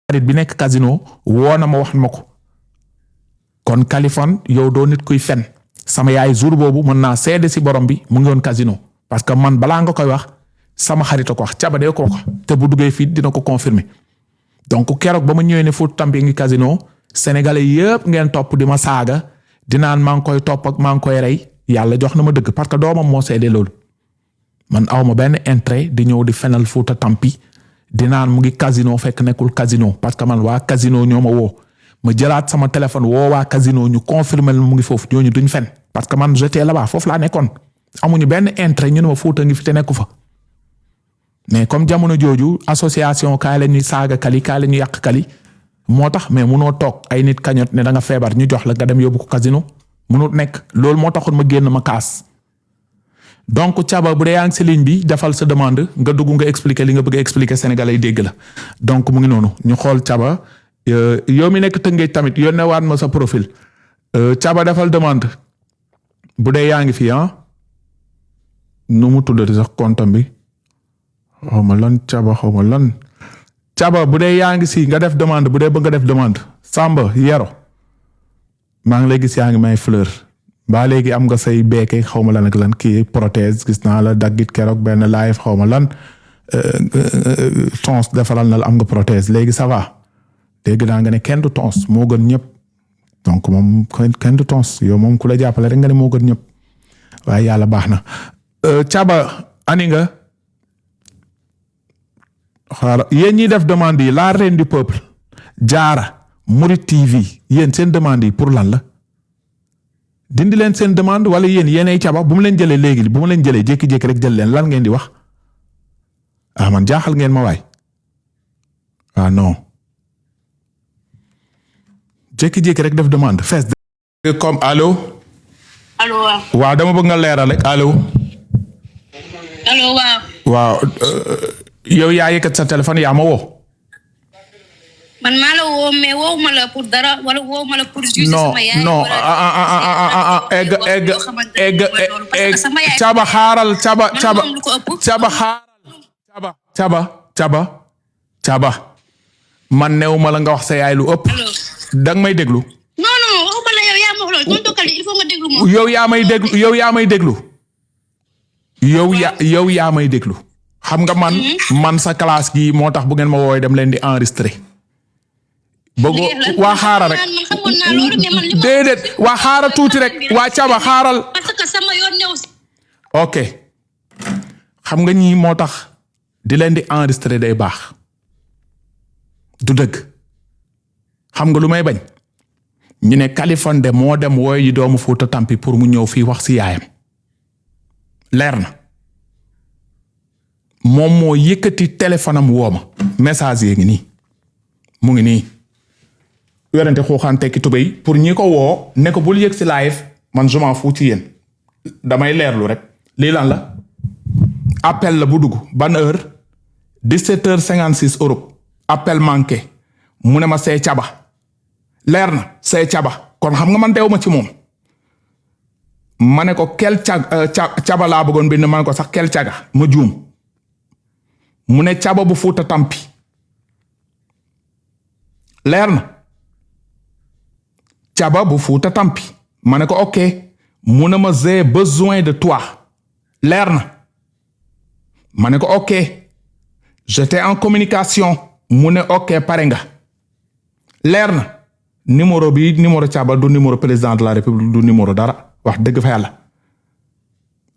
xarit bi nekk casino woo na ma wax ma ko kon Kaliphone yow doo nit kuy fen sama yaay jour boobu mën naa seede si borom bi mu ngi woon casino parce que man balaa nga koy wax sama xarit a ko wax caba dee ko wax te bu duggee fii dina ko confirmer donc keroog ba ma ñëwee ne Fouta Tampi ngi casino sénégalais yëpp ngeen topp di ma saaga di naan maa ngi koy topp ak maa ngi koy rey yàlla jox na ma dëgg parce que doomam moo seede loolu man awma benn intérêt di ñëw di fenal Fouta Tampi di naan mu ngi casino fekk nekkul casino parce que man waa casino ñoo ma woo ma jëlaat sama téléphone woo waa casino ñu confirmer mu ngi foofu ñooñu duñ fen parce que man j'étais là-bas foofu laa nekkoon amuñu benn intérêt ñu ne ma Fouta ngi fi te nekku fa mais comme jamono jooju association kaay la ñuy saaga kali kaay la ñuy yàq kali moo tax mais munoo toog ay nit kañot ne da nga feebar ñu jox la nga dem yóbbu ko casino munut nekk loolu moo taxoon ma génn ma kaas donc Thiaba bu dee yaa ngi si ligne bi defal sa demande nga dugg nga expliquer li nga bëgg a expliquer Sénégalais yi dégg la donc mu ngi noonu ñu xool Thiaba yow mi nekk Tëngéej tamit yónnee waat ma sa profil Thiaba defal demande bu dee yaa ngi fi nu mu tuddati sax compte bi xaw ma lan Thiaba bu dee yaa ngi si nga def demande bu dee ba nga def demande Samba Yero maa ngi lay gis yaa ngi may fleur ba léegi am nga say beeke xaw ma lan ak lan kii prothèse gis naa la daggit keroog benn live xaw ma lan tons defaral na la am nga prothèse léegi ça va dégg naa nga ne kenn du tons moo gën ñëpp donc moom kenn du tons yow moom ku la jàppale rek nga ne moo gën ñëpp waaye yàlla baax na Thiaba ani nga xaaral yéen ñiy def demande yi la reine du peuple Diarra Mouride TV yéen seen demande yi pour lan la dindi leen seen demande wala yéenay Thiaba bu mu leen jëlee léegi bu mu leen jëlee jékki-jékki rek jël leen lan ngeen di wax man jaaxal ngeen ma waay non jékki-jékki rek def demande fees comme allo waaw dama bëgg nga leeral rek allo waaw yow yaa yëkkat sa téléphone yaa ma woo man maa la woo mais woo ma la pour dara wala woo ma la pour juger sama yaay non Thiaba xaaral Thiaba man new ma la nga wax sa yaay lu ëpp danga may déglu non waxuma la yow yaa ma wax loolu tonton Kali il faut nga déglu moom yow yaa may déglu yow yaa may déglu xam nga man sa classe gi moo tax bu ngeen ma wooy dem leen di enregistrer bëggoo waa xaaral rek déedéet waa xaaral tuuti rek waa Thiaba xaaral parce que sama yoon new si ok xam nga ñii moo tax di leen di enregistrer day baax du dëgg xam nga lu may bañ ñu ne Kaliphone de moo dem wooy yi doomu Fouta Tampi pour mu ñëw fii wax si yaayam leer na moom moo yëkkati téléphone am woo ma message yi ngi nii mu ngi nii werante xuuxaan tekki tubéy pour ñi ko woo ne ko bul yëg si live man je m'en fous ci yéen damay leerlu rek lii lan la appel la bu dugg ban heure 17h56 Europe appel manqué mu ne ma see Thiaba leer na see Thiaba kon xam nga man deew ma ci moom ma ne ko kel Thiaba laa bëggoon bind ma ne ko sax kel caga ma juum mu ne Thiaba bu Fouta Tampi leer na Thiaba bu Fouta Tampi ma ne ko ok mu ne ma j'ai besoin de toi leer na ma ne ko ok j'étais en communication mu ne ok pare nga leer na numéro bi numéro Thiaba du numéro président de la république du numéro dara wax dëgg fa yàlla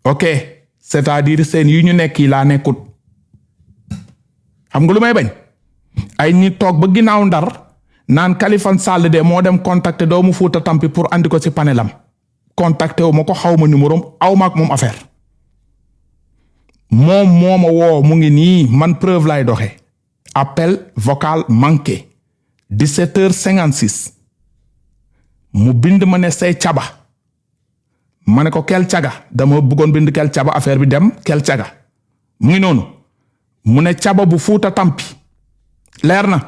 ok c'est-à-dire seen yu ñu nekk yi laa nekkut xam nga lu may bañ ay nit toog ba ginnaaw Ndar naan Kaliphone Sall de moo dem contacter doomu Fouta Tampi pour andi ko ci panelam contacter wu ma ko xaw ma numéro aw ma ak moom affaire moom moo ma woo mu ngi nii man preuve lay doxee appel vocal manqué 17h56 mu bind ma ne say Thiaba ma ne ko kel caga dama bëggoon bind kel Thiaba affaire bi dem kel caga mu ngi noonu mu ne Thiaba bu Fouta Tampi leer na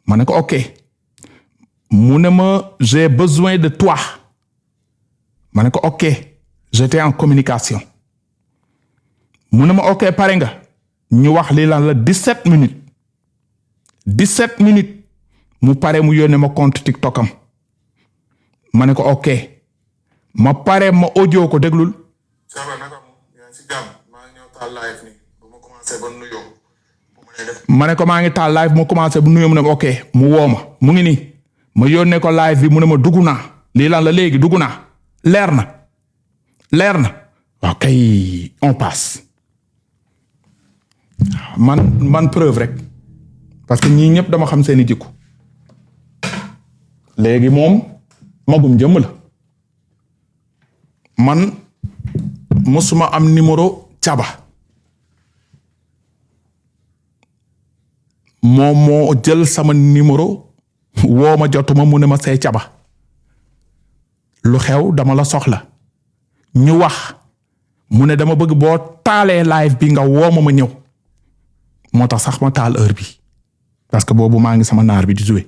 ma ne ko ok mu ne ma j'ai besoin de toi ma ne ko ok j'étais en communication mu ne ma ok pare nga ñu wax lii lan la 17 minutes 17 minutes mu pare mu yónnee ma compte TikTok am ma ne ko ok ma pare ma audio ko déglul. Saba naka mu yaa ngi si jàmm maa ngi ñëw taal live nii bu ma commencé ba nuyoo bu ma lay def. ma ne ko maa ngi taal live mu commencé bu nuyoo mu ne ma ok mu woo ma mu ngi nii ma yónnee ko live bi mu ne ma dugg naa lii lan la léegi dugg naa leer na waaw kay on passe man preuve rek parce que ñii ñëpp dama xam seeni jikko léegi moom magum jëmm la man musuma am numéro Caba moom moo jël sama numéro woo ma jotuma mu ne ma say Caba lu xew dama la soxla ñu wax mu ne dama bëgg boo taalee live bi nga woo ma ñëw moo tax sax ma taal heure bi parce que boobu maa ngi sama naar bi di jouer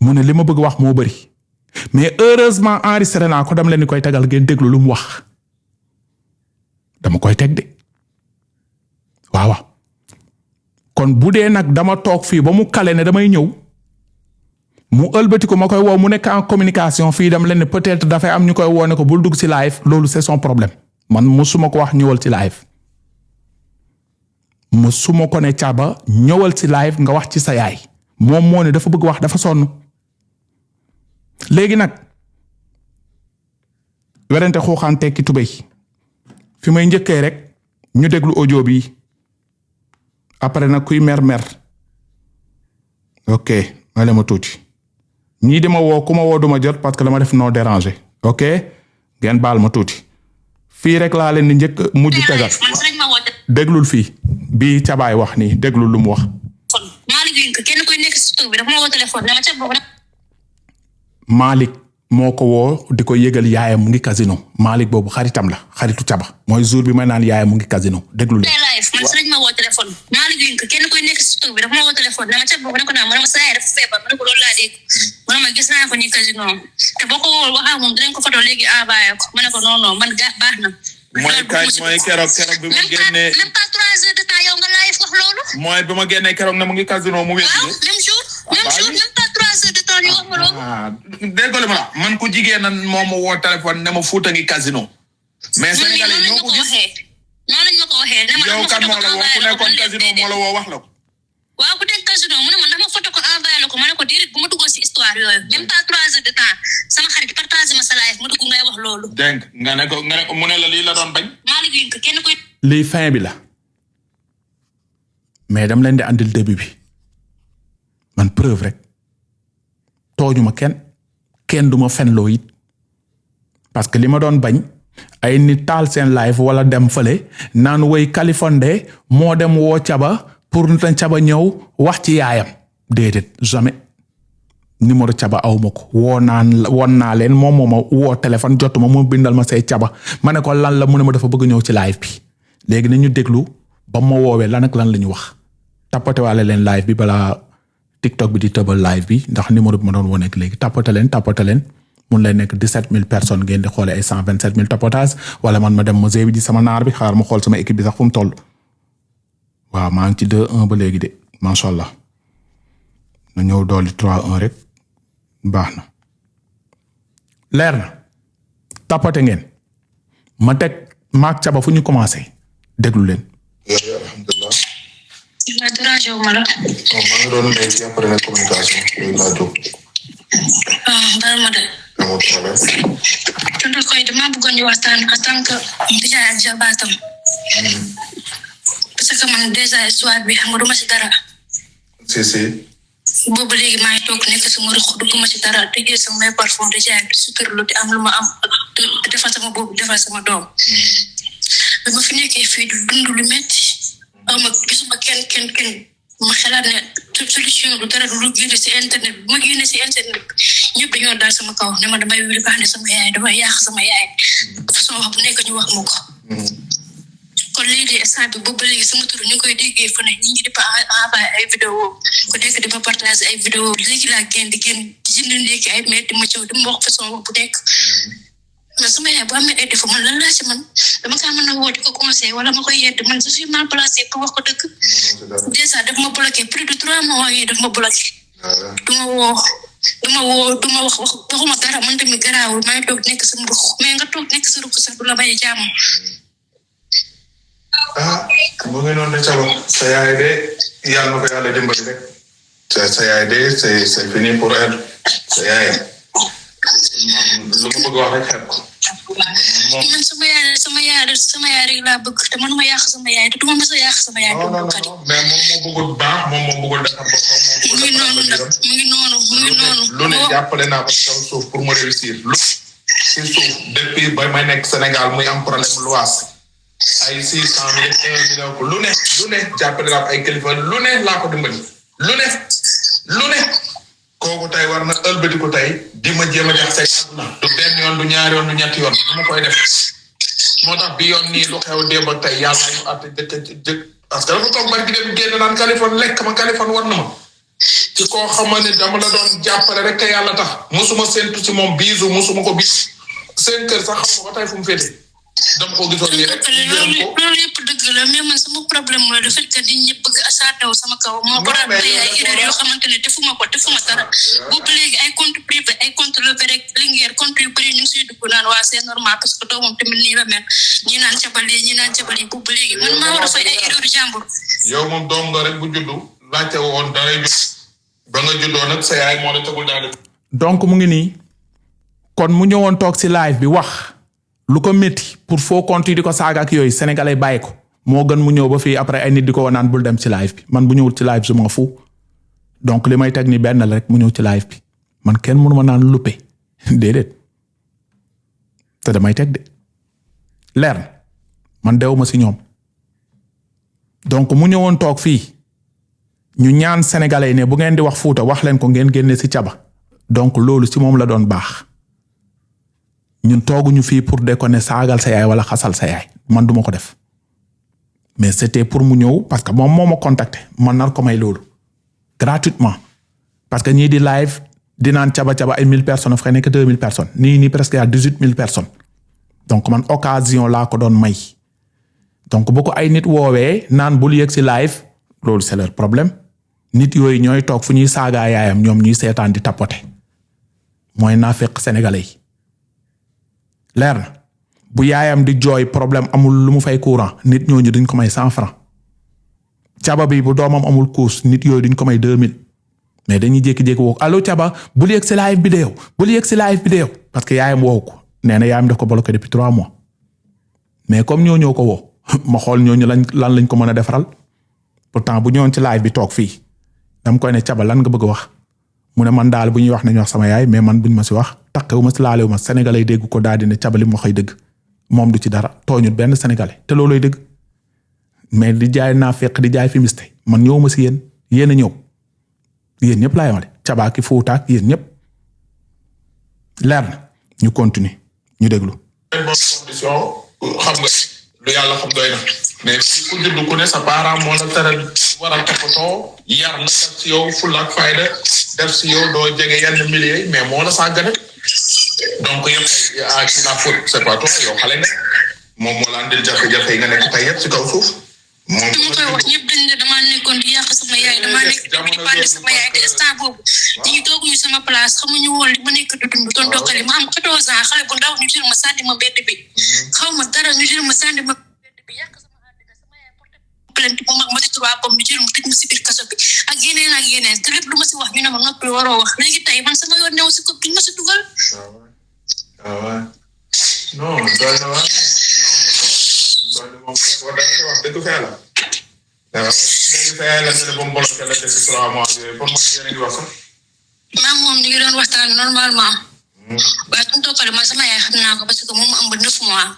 mu ne li ma bëgg wax moo bari mais heureusement enregistré naa ko dama leen di koy tegal ngeen déglu lu mu wax dama koy teg de waaw kon bu dee nag dama toog fii ba mu kale ne damay ñëw mu ëlbati ko ma koy woo mu nekk en communication fii dama leen ne peut-être dafay am ñu koy woo ne ko bul dugg ci live loolu c'est son problème man musuma ko wax ñëwal ci live musuma ko ne Caba ñëwal ci live nga wax ci sa yaay moom moo ne dafa bëgg wax dafa sonn léegi nag werante xuuxaan tekki tubéy fi may njëkkee rek ñu déglu audio bi après nag kuy mer ok ma le ma tuuti ñii di ma woo ku ma woo duma jot parce que dama def non déranger ok ngeen baal ma tuuti fii rek laa leen di njëkk mujj tegal déglul fii bii Cabaay wax nii déglul lu mu wax Malick moo ko woo di ko yëgal yaayam mu ngi casino Malick boobu xaritam la xaritu Caba mooy jour bi may naan yaayam mu ngi casino déglu li man si lañ ma woo téléphone Malick Wink kenn koy nekk si tur bi dafa ma woo téléphone dama ca boobu ne ko naa ma sa yaay dafa feebar ma ne ko loolu laa dégg ma ne ma gis naa ko ni casino te boo ko woo waxaa moom dinañ ko photo léegi envoyé ko ma ne ko non man baax na mooy keroog bi ma génnee même pas 3 heures de temps yow nga live wax loolu mooy bi ma génnee keroog ne mu ngi casino mu ngi waaw même pas 3 heures de temps ñu wax ma loolu déggoo ma la man ku jigéen nan moo ma woo téléphone ne ma Fouta ngi casino mais Sénégalais ñoo ko gis noonu lañ ma ko waxee ne ma yow kan moo la woo ku nekkoon casino moo la woo wax la ko waaw ku nekk casino mu ne ma ndax ma photo ko envoyé la ko ma ne ko déedéet bu ma duggoon si histoire yooyu même pas 3 heures de temps sama xarit partagé ma sa live ma dugg ngay wax loolu dégg nga ne ko mu ne la lii la doon bañ Malick Wink kenn koy lii fin bi la mais dam leen di andil début bi man preuve rek tooñuma kenn duma fenloo it parce que li ma doon bañ ay nit taal seen live wala dem fële naan woy Kaliphone moo dem woo Caba pour na Caba ñëw wax ci yaayam déedéet jamais numéro Caba aw ma ko woon naa leen moom moo ma woo téléphone jotuma mu bindal ma say Caba ma ne ko lan la mu ne ma dafa bëgg ñëw ci live bi léegi nañu déglu ba ma woowee lan ak lan la ñu wax tappatewaale leen live bi balaa TikTok bi di tëbal live bi ndax numéro bi ma doon wone léegi tappate leen mun lay nekk 17000 personnes ngeen di xoolee ay 127000 tapotage wala man ma dem musée bi di sama naar bi xaar ma xool sama équipe bi sax fu mu toll waaw maa ngi ci 2-1 ba léegi de macha allah na ñëw dooli 3-1 rek baax na leer na tappate ngeen ma teg maak Caba fu ñu commencé déglu leen. alhamdulilah. ma dérangé wu ma la. maa ngi doon nekk ci après communication yooyu laa jóg. bari ma de. amul problème. tonton Koy dama bëggoon ñu waxtaan en tant que déjà ak jabaatam. parce que man déjà histoire bi xam nga duma ci dara. si. boobu léegi maa ngi toog nekk sama ruq dugguma ci dara te jël sama may parfum di jaay di suturlu di am lu ma am di defal sama boobu defal sama doom. ba ma fi nekkee fii du dund lu metti ma gisuma kenn ma xalaat ne solution du dara du génne si internet bu ma génne si internet ñëpp dañoo daal sama kaw ne ma damay wili baax ne sama yaay damay yàq sama yaay façon wax bu nekk ñu wax ma ko. kon léegi instant bi boobu léegi sama tur ñu ngi koy déggee fu ne ñu ngi di pa envoyé ay vidéo ku nekk di ma partager ay vidéo léegi laa génn di jënd ndékki ay mail di ma cëw di ma wax façon wax bu nekk mais sama yaay bu amee ay défaut man lan laa ci man dama kaa mën a woo di ko conseil wala ma koy yedd man je suis mal placé pour wax ko dëgg déjà daf ma bloqué plus de 3 mois yi daf ma bloqué duma wax waxuma dara man tamit garaawul maa ngi toog nekk sama ruq mais nga toog nekk sa ruq sax du la may jàmm mu ngi noonu ne Thiaba sa yaay de yàlla na ko yàlla dimbali rek sa yaay de c'est fini pour elle sa yaay lu ma bëgg wax rek xeeb ko man sama yaay rek laa bëgg te man ma yàq sama yaay te duma mës a yàq sama yaay non mais moom moo bëggul baax moom moo bëggul defar boppam mu ngi noonu lu ne jàppale naa ko ci kaw suuf pour mu réussir lu ci suuf depuis ba may nekk Sénégal muy am problème luwaas ay 600 000 1 million ko lu ne jàppale naa ko ay kilifa lu ne laa ko dimbali lu ne kooku tey war na ëlbati ko tey di ma jéem a jax say àdduna du benn yoon du ñaari yoon du ñetti yoon du ma koy def moo tax bi yoon nii lu xew démb ak tey yàlla ñu àtte jëkk parce que dafa toog bari di dem génn naan Kaliphone lekk ma Kaliphone war na ma ci koo xam ne dama la doon jàppale rek te yàlla tax musuma séntu ci moom biisu musuma ko biis seen kër sax xam nga ba tey fu mu féete dama ko gisoon nii rek loolu yëpp dëgg la mais man sama problème mooy le fait que nit ñi bëgg asaatew sama kaw moo waral tey ay erreur yoo xamante ne defuma dara boobu léegi ay compte privé ay compte levé rek Linguère compte yu bëri ñu ngi siy dugg naan waa c'est normal parce que doomam tamit nii la mel ñi naan cabali boobu léegi man maa war a fay ay erreur jàmbur yow moom doom nga rek bu juddu laajte woon daray jud ba nga juddoo nag sa yaay moo la tegul daal donc mu ngi nii kon mu ñëwoon toog si live bi wax lu ko métti pour faux compte yi di ko saaga ak yooyu sénégalais bàyyi ko moo gën mu ñëw ba fii après ay nit di ko naan bul dem ci live bi man bu ñëwul ci live je m'en fous donc li may teg ni benn la rek mu ñëw ci live bi man kenn mënu ma naan luppe déedéet te damay teg de leer na man dewuma ci ñoom donc mu ñëwoon toog fii ñu ñaan sénégalais yi ne bu ngeen di wax Fuuta wax leen ko ngeen génne ci Thiaba donc loolu ci moom la doon baax ñun tooguñu fii pour déconner saagal sa yaay wala xasal sa yaay man duma ko def mais c'était pour mu ñëw parce que moom moo ma contacté man nar ko may loolu gratuitement parce que ñii di live di naan Thiaba ay 1000 personnes fa nekk 2000 personnes nii presque à 18000 personnes donc man occasion laa ko doon may donc bu ko ay nit woowee naan bul yëg ci live loolu c'est leur problème nit yooyu ñooy toog fu ñuy saagaa yaayam ñoom ñuy seetaan di tapoter mooy naafeq sénégalais yi leer na bu yaayam di jooy problème amul lu mu fay courant nit ñooñu duñ ko may 100 francs Thiaba bi bu doomam amul course nit yooyu duñ ko may 2000 mais dañuy jékki-jékki woo allo Thiaba bul yegg si live bi de yow parce que yaayam woowu ko nee na yaayam daf ko bloqué depuis 3 mois mais comme ñoo ko woo ma xool ñooñu lan lañ ko mën a defaral pourtant bu ñëwoon ci live bi toog fii dama koy ne Thiaba lan nga bëgg a wax mu ne man daal bu ñuy wax nañu wax sama yaay mais man buñ ma si wax takkewu ma si laalewu ma sénégalais dégg ko daal di ne Thiaba li mu waxay dëgg moom du ci dara tooñut benn sénégalais te looloy dëgg mais di jaay naafeq di jaay fimiste man ñëw ma si yéen a ñëw yéen ñëpp laa yemale Thiaba ki Fuuta ak yéen ñëpp leer na ñu continuer ñu déglu. condition xam nga lu yàlla xam doy na mais fii ku judd ku ne sa parent moo la tere war a toppatoo yar na def si yow fulla ak fayda def si yow doo jege yenn milliers mais moo la sàggane donc yëpp a ci la faute c'est pas toi yow xale nga moom moo la andil jafe-jafe yi nga nekk tey yëpp si kaw suuf moom dama koy wax ñëpp dañ ne damaa nekkoon di yàq sama yaay damaa nekk di bànn sama yaay te instant boobu ñi tooguñu sama place xamuñu woon li ma nekk di dund doon dokkali ma am 14 ans xale bu ndaw ñu jël ma sànni ma mbedd bi xaw ma dara ñu jël ma sànni ma mbedd bi yàq sama àddina sama yaay porté plainte moom ak ma ci 3 bom ñu jël ma tëj ma si biir kaso bi ak yeneen te lépp lu ma si wax ñu ne ma noppi waroo wax léegi tey man sama yoon new si ko duñ ma si dugal non doy na wax dëgg fa yàlla léegi fa yàlla ne ba mu bloqué la depuis 3 mois yooyu pour moom yéen a ngi wax sax maa moom ñu ngi doon waxtaan normalement waaye tum toppale man sama yaay xam naa ko parce que moom ma ëmb 9 mois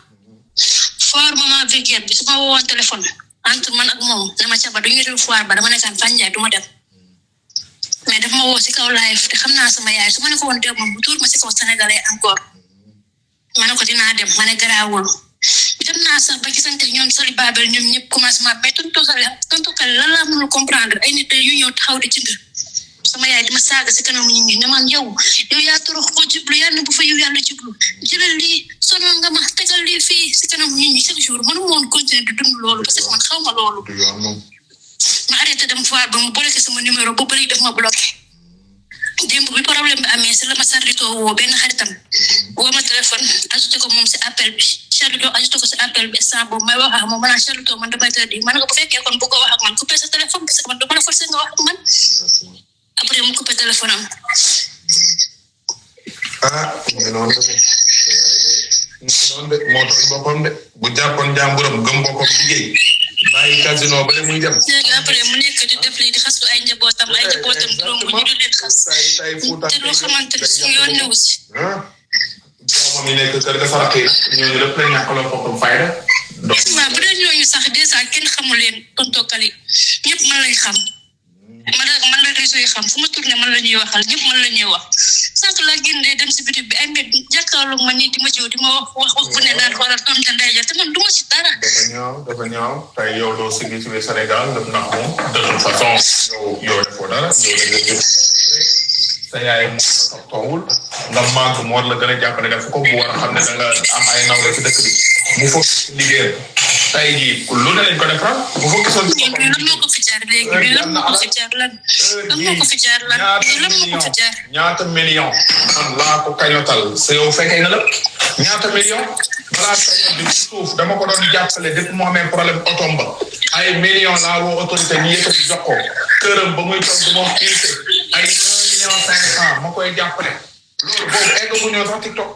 foire maman Brigade bi su ma woowoon téléphone entre man ak moom dama Thiaba duñu dem foire ba dama nekkaan fan jaay du ma dem mais daf ma woo si kaw live te xam naa sama yaay su ma ne ko woon dem moom bu tuur ma si kaw sénégalais encore ma ne ko dinaa dem ma ne garaawul dem naa sax ba gisante ñoom Sali Babel ñoom ñëpp commencement mais tontu Kale lan laa mënul comprendre ay nit yu ñëw taxaw di jënd sama yaay dima saaga si kanam nit ñi ne man yow yaa torox ko jublu yàlla bu fa yow yàlla jublu jëlal lii sonal nga ma tegal lii fii si kanam nit ñi chaque jour mënu woon continuer di dund loolu parce que man xaw ma loolu ma arrêté dem foire ba mu bloqué sama numéro bu bëri def ma bloqué démb bi problème bi amee si la ma Charlito woo benn xaritam woo ma téléphone ajouté ko moom si appel bi Charlito ajouté ko si appel bi instant boobu may wax ak moom maanaam Charlito man damay tëddi man nga bu fekkee kon bu ko wax ak man coupé sa téléphone parce que man dama la forcé nga wax ak man après mu coupé téléphone am noonu de moo tax boppam de bu jàppoon jàmburam gëm boppam liggéey bàyyi casino ba muy dem après mu nekk di def lii di xas ay njabootam juróom bu ñu di leen xas te loo xamante ne suñu yoon newu si doomam yi nekk kër ga sarak yi ñooñu lépp la ñàkkaloo boppam fayda waaw bu dee ñooñu sax dèjà kenn xamul leen tontokali ñëpp mën lañ xam man la réseau yi xam fu ma tourné man la ñuy waxal ñëpp man la ñuy wax sànq laa génnee dem si bitik bi ay mbir jàkkaarloog ma nii di ma jiw di ma wax bu ne naan xoolal doom ja ndey ja te man du ma si dara dafa ñaaw tey yow doo sigi ci Sénégal def ndax moom de toute façon yow defoo dara yow sa yaay moom la toppatoowul nga màgg mu war la gën a jàppale def ko bu war a xam ne da nga am ay nawle ci dëkk bi mu foog liggéeyam tey jii lu ne lañ ko defal bu foog gisoon ci boppam lan moo ko fi jaar léegi lan moo ko fi jaar lan moo ko fi jaar lan moo ko fi jaar ñaata million man laa ko kañotal sa yow fekkee nga lépp ñaata million balaa kañot bi suuf dama ko doon jàppale depuis mu amee problème otom ba ay million laa woo autorité ñu yëkkati jox ko këram ba muy toog du moom kiise ay 1,5 million ma koy jàppale loolu boobu egg bu ñëw sax TikTok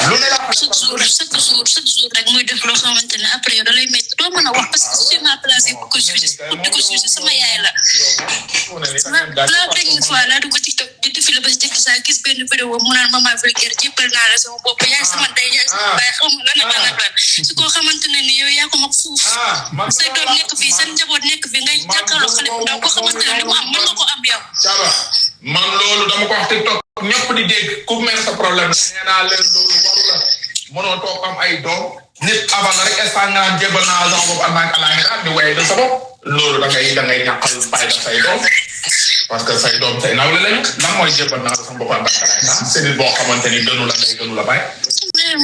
lu ne la chaque jour rek muy def loo xamante ne après yow da lay métti doo mën a wax parce que sur ma place bu ko jugé sama yaay la la dernière fois laa dugg TikTok di défilé ba si jëkk saa gis benn vidéo mu naan maman vulgaire jéppal naa la sama bopp yaay sama ndey yaay sama baay xaw ma lan ak lan su ko xamante ne ni yow yaa ko mag fuuf say doom nekk fii seen njaboot nekk fii ngay jàkkaarloo xale bu ndaw ko xamante ne li mu am mën nga ko am yow man loolu dama ko wax TikTok ñëpp di dégg ku mel sa problème nee naa leen loolu waru la mënoo toog am ay doom nit avant la rek instant nga naan jébal naa sama bopp am naa alaaxira di waye da sa bopp loolu da ngay ñàkkal fayda say doom parce que say doom say nawle lañu lan mooy jébal naa sama bopp am naa alaaxira c'est nit boo xamante ni gënu la ndey gënu la baay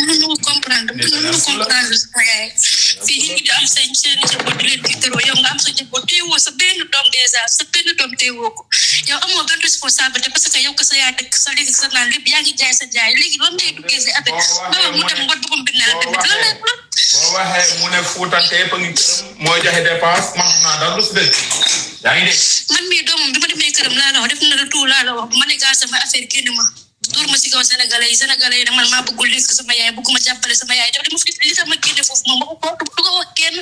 mënu comprendre sama yaay fii nit ñi di am seen njaboot di leen tiitaroo yow nga am sa njaboot téewoo sa benn doom dèjà sa benn doom téewoo ko yow amoo benn responsabilité parce que yow ko sa yaay dëkk sa léegi sa naan lépp yaa ngi jaay sa jaay léegi loolu ngay duggee si affaire ba mu dem ngot boppam bi naan tamit lan la boo waxee mu ne fuutante yëpp a ngi këram mooy joxe dépense man naa daal lu si dëgg yaa ngi dégg man mii doomam bi ma demee këram laa la wax def na la tout laa la wax ma ne gaa sama affaire génn ma door ma si kaw sénégalais yi man maa bëggul lekk sama yaay bëgguma jàppale sama yaay dama fi li tax ma génne foofu moom ma ko du ko wax kenn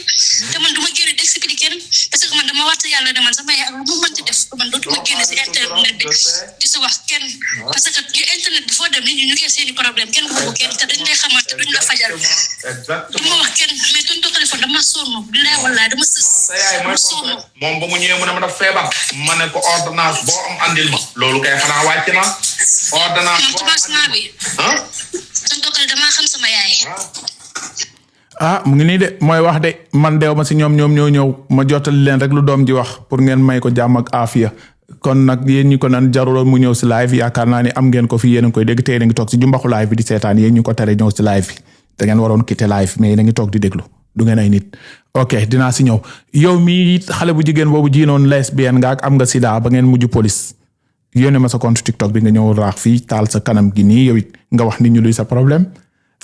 te man du ma génne di expliquer kenn parce que man dama waxta yàlla ne man sama yaay ak lu mu mënti def man dootuma génne si internet bi di si wax kenn parce que ñu internet bi foo dem nit ñi ñu ngi seeni problème kenn bëggu kenn te dañ lay xamante duñ la fajal du ma wax kenn mais tontu téléphone dama sonn bilaay wallaay dama sës dama sonn moom ba mu ñëwee mu ne ma daf feebar ma ne ko ordonnance boo am andil ma loolu kay xanaa wàcc na ordonnance moom commencement bi tontu damaa xam sama yaay mu ngi nii de mooy wax de man deew ma si ñoom ñoo ñëw ma jottali leen rek lu doom ji wax pour ngeen may ko jàmm ak aafiya kon nag yéen ñi ko naan jaruloon mu ñëw si live yaakaar naa ni am ngeen ko fi yéen a ngi koy dégg tey da ngi toog si jumbaxu live bi di seetaan yéen ñu ko tere ñëw si live bi da ngeen waroon quitter live mais da ngi toog di déglu du ngeen ay nit ok dinaa si ñëw yow mii xale bu jigéen boobu jiinoon lesbienne nga ak am nga sida ba ngeen mujj police yónnee ma sa compte TikTok bi nga ñëw raax fii taal sa kanam gi nii yow it nga wax nit ñu luy sa problème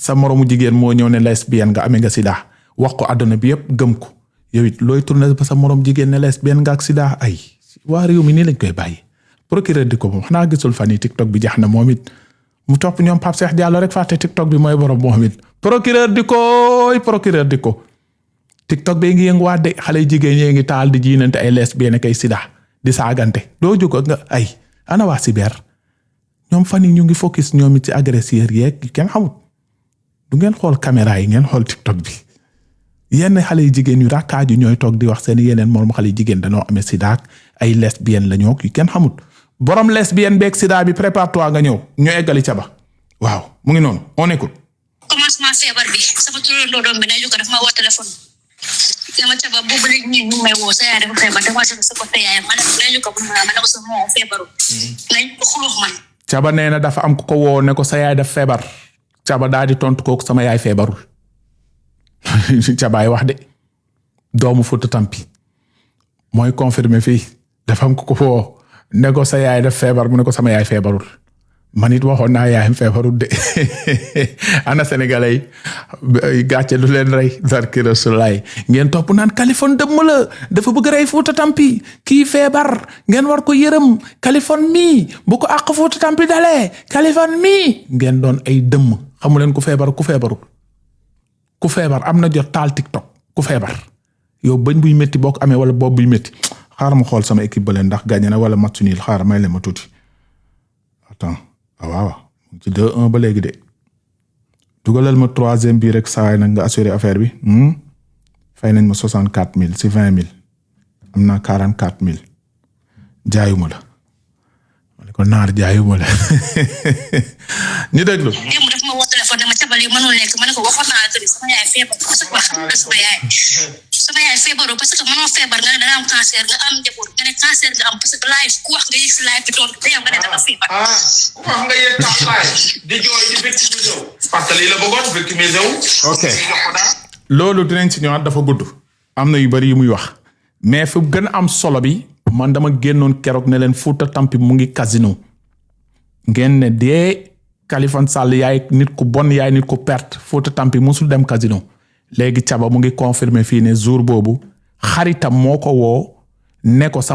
sa moromu jigéen moo ñëw ne lesbienne nga amee nga sida wax ko àdduna bi yëpp gëm ko yow it looy tourné ba sa morom jigéen ne lesbienne nga ak sida ay waa réew mi nii lañ koy bàyyi procureur di ko moom xanaa gisul fan yi TikTok bi jax na moom it mu topp ñoom Pape Cheikh Diallo rek fàtte TikTok bi mooy borom moom it procureur di ko TikTok bi ngi yënguwaat de xale jigéen ñee ngi taal di jiinante ay lesbienne kay sida di saagante doo jóg nga ay ana waa cyber ñoom fan yi ñu ngi focus ñoom it ci agresseur yeeg kenn xamut du ngeen xool caméra yi ngeen xool TikTok bi yenn xale yu jigéen yu rakkaaju ñooy toog di wax seen yeneen morom xale yu jigéen dañoo amee sida ak ay lesbienne la ñoo yu kenn xamut borom lesbienne beeg sida bi prépare-toi nga ñëw ñu eggali ca ba waaw mu ngi noonu on écoute. commencement feebar bi sama turandoo doom bi ne ko daf ma woo téléphone dama Caba boobu léegi ñu may woo sa yaay dafa feebar dafa sa côté yaay ma ne nañu ko ma ne ko sa moo feebaru nañ ko xulux man Caba nee na dafa am ku ko woo ne ko sa yaay daf feebar Caba daal di tontu kooku sama yaay feebarul Cabaay wax de doomu Fouta Tampi mooy confirmer fii dafa am ku ko woo ne ko sa yaay daf feebar mu ne ko sama yaay feebarul man it waxoon naa yaayam feebarul de ana sénégalais yi gàcce du leen rey barke Rasulaay ngeen topp naan Kaliphone dëmm la dafa bëgg rey Fouta Tampi kii feebar ngeen war ko yërëm Kaliphone mii bu ko àq Fouta Tampi dalee Kaliphone mii ngeen doon ay dëmm xamu leen ku feebar ku feebarul ku feebar am na jot taal TikTok ku feebar yow bañ buy métti boo ko amee wala boobu buy métti xaaral ma xool sama équipe ba leen ndax gagné na wala match nul xaaral may leen ma tuuti attends waaw ci 2-1 ba léegi de dugalal ma 3e bi rek saa nag nga assuré affaire bi fay nañ ma 64 000 si 20 000 am naa 44 000 jaayuma la ma ne ko naar jaayuma la ñu déglu. démb daf ma woo téléphone dama Caba lii mënul nekk ma ne ko waxoon naa la sama yaay feebar parce que wax na sama yaay feebaru parce que mënoo feebar nga ne dana am cancer nga am njaboot nga ne cancer nga am parce que live ku wax nga yëg si live bi tontu te yow nga ne dama feebar. ku wax nga yëg tax live di jooy di victimisé wu parce que lii la bëggoon victimisé wu. ok loolu dinañ ci ñëwaat dafa gudd am na yu bari yu muy wax mais fu gën a am solo bi man dama génnoon keroog ne leen Fouta Tampi mu ngi casino ngeen ne dee Kaliphone Sall yaay nit ku bon yaay nit ku perte Fouta Tampi musul dem casino léegi Caba mu ngi confirmer fii ne jour boobu xaritam moo ko woo ne ko sama